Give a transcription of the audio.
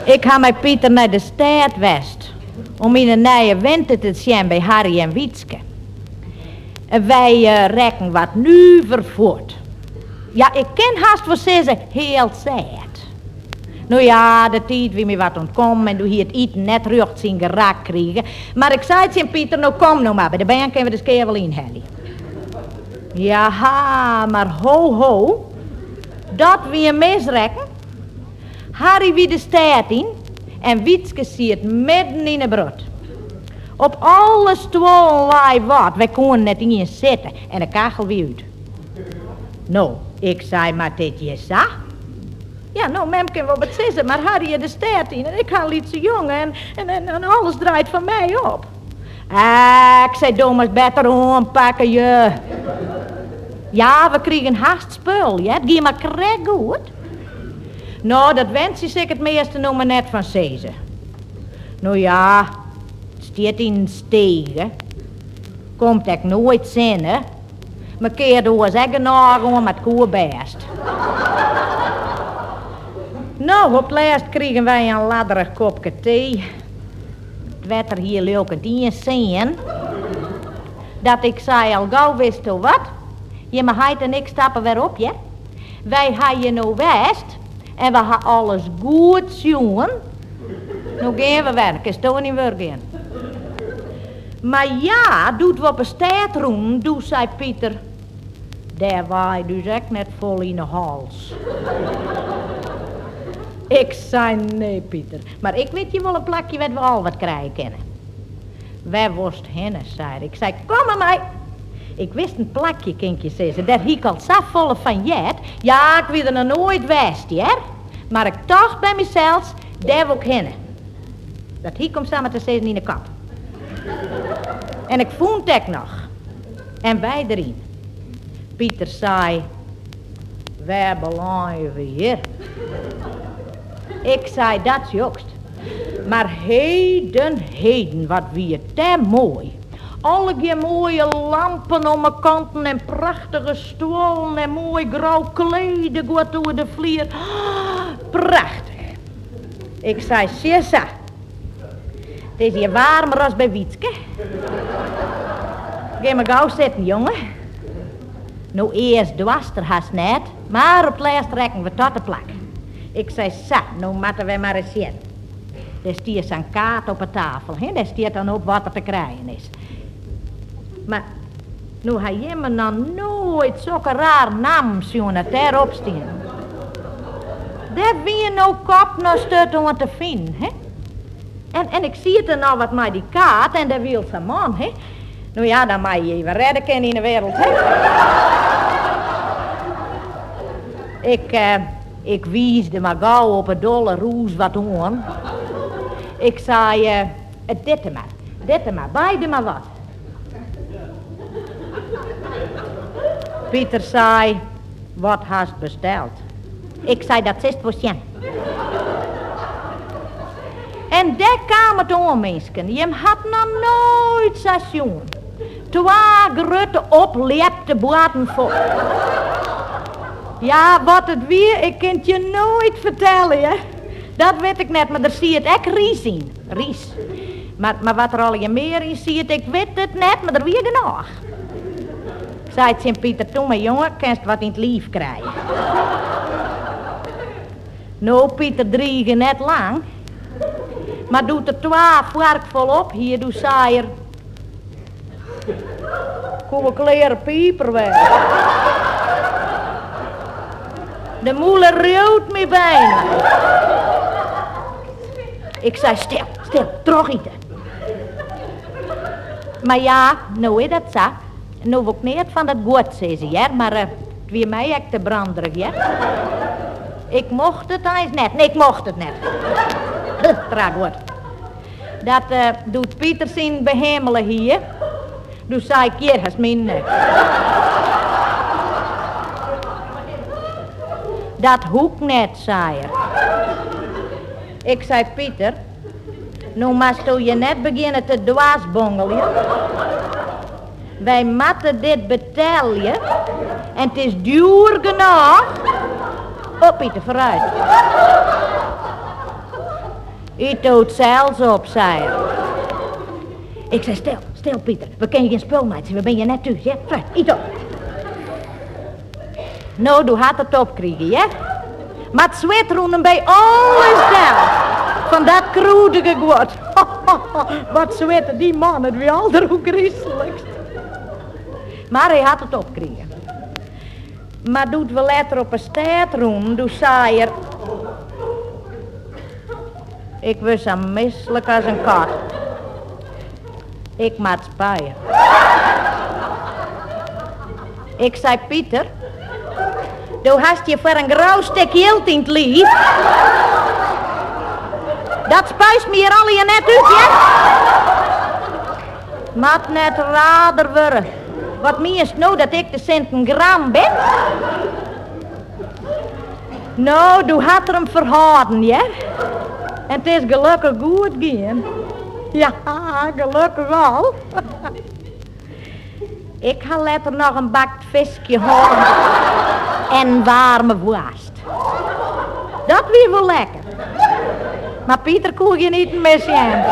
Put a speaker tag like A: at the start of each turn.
A: Ik ha mei Pieter nei de stêd west om yn 'e nije wente te sjen by Harry en Wietske. Wy rekken wat nuver fuort. Ja, ik kin hast wol sizze, heal sêd. No ja, de tiid wie my wat ûntkommen en doe hie it iten net rjocht syn gerak krige. Mar ik sei tsjin Pieter, no kom no mar, by de bern kinne we de skea wol ynhelje. Jaha, mar ho ho, dat wie in misrekken. Harry wie de stêd yn en Wietske siet midden yn 'e brot. Op alle stuollen lei wat, wy koenen net iens sitte en de kachel wie út. No, ik sei, moat dit hjir sa? Ja, no, mem kin wol wat sizze, mar Harry is de stêd yn en ik ha in lytse jonge en, en, en alles draait foar my op. Ah, ik sei, do moatst better oanpakke, je. Ja, we krigen hast spul, hear. It gie mar krekt goed. No, dat wentsje sil ik it measte no mar net fan sizze. No ja, it stiet yn in stege. Komt ek noait sinne. Men keart oars ek genôch oan, mar it koe bêst. No, op 't lêst krigen wy in ladderich kopke tee. It wetter hie leauwkend ien sin. Dat ik sei al gau, witsto wat, jimme heit en ik stappe wer op, hear. Wy ha hjir no west en we ha alles goed sjoen. No gean we wer, dan kinsto oan dyn wurk gean. Mar ja, doe't we op 'e stêd rûnen, doe sei Pieter, Dêr waait ús ek net folle yn 'e hals. Ik sei, Nee, Pieter, mar ik wit hjir wol in plakje wêr't we al wat krije kinne. Wêr wolst hinne, sei er. Ik sei, Kom mar mei. Ik wist in plakje, kin ik je sizze, dêr hie ik al safolle fan heard. Ja, ik wie der noch noait west, hear. Mar ik tocht by mysels, dêr wol ik hinne. Dat hie ik om samar te sizzen yn 'e kop. En ik fûn it ek noch. En wy deryn. Pieter sei, Wêr belânje we hjir? Ik sei, Dat sjokst. Mar heden, heden, wat wie it dêr moai. Allegear moaie lampen om 'e kanten en prachtige stuollen en moai grau kledeguod oer de flier. Prachtich. Ik sei, Sjochsa, it is hjir waarmer as by Wietske. Gean mar gau sitten, jonge. No earst doarst er hast net, mar op 't lêst rekken we tot te plak. Ik sei, Sa, no moatte wy mar ris sjen. Dêr stie sa'n kaart op 'e tafel, hè, dêr stiet dan op wat der te krijen is. Mar no ha jimme noch noait sokke raar nammen sjoen as dêrop stiene. Dêr wie no kop noch sturt oan te finen, hè. En, en ik siet der noch wat mei dy kaart en dêr wie al sa'n man, hè. No ja, dan mei je je wer rêde kinne yn 'e wereld, hè. Ik, ik wiisde mar gau op 'e dolle rûs wat oan. Ik sei, Ditte mar, ditte mar, beide mar wat. Pieter sei, Wat hast besteld? Ik sei, Dat silst wol sjen. En dêr kaam it oan, minsken. Jim hat noch noait sa sjoen. Twa grutte opljepte boarden fol. Ja, wat it wie, ik kin it je noait fertelle, hear. Dat wit ik net, mar der siet ek rys yn. Rys. Mar, mar wat der allegear mear yn siet, ik wit it net, mar der wie genôch. Ik sei tsjin Pieter, Toe mar jonge, kinst wat yn 't liif krije. No, Pieter drige net lang, mar doe't er twa foarkfol op hie, doe sei er, Koe wol kleare piper wêze. De mûle riuwt my byna. Ik sei, Stil, stil, trochite. Mar ja, no is dat sa. No wol ik neat fan dat guod sizze, hear, mar it wie my ek te branderich, hear. Ik mocht it eins net. Nee, ik mocht it net. Traguod. Dat doe't Pieter syn behimmele hie, doe sei ik, hjir hast myn. Dat hoecht net, sei er. Ik sei, Pieter, no moatsto je net begjinne te dwarsbongeljen. Wy moatte dit betelje en it is djoer genôch. Op, Pieter, foarút. Yt do it sels op, sei er. Ik sei, stil, stil Pieter, we kinne gjin spul meitsje, we binne hjir net thús, hear. Fruit, yt op. No, doe hat er it opkrige, hear. Mar it swit rûn him by alles del. Fan dat krûdige guod. Wat switte dy man, it wie alderôfgryslikst. Mar hy hat it opkrige. Mar doe't we letter op 'e stêd rûnen, doe sei er, Ik wurd sa mislik as in kat. Ik moat spuie. Ik sei, Pieter, do hast hjirfoar in grou stik jild yn 't liif. Dat spuist my hjir allegear net út, hear. Moat net raarder wurde. Wat mienst no dat ik de sinten gram bin? No, doe hat er him ferhâlden, hear. En it is gelokkich goed gien. Ja, gelokkich al. Ik ha letter noch in bakt fiskje hân en waarme woarst. Dat wie wol lekker. Mar Pieter koe gjin iten mear sjen.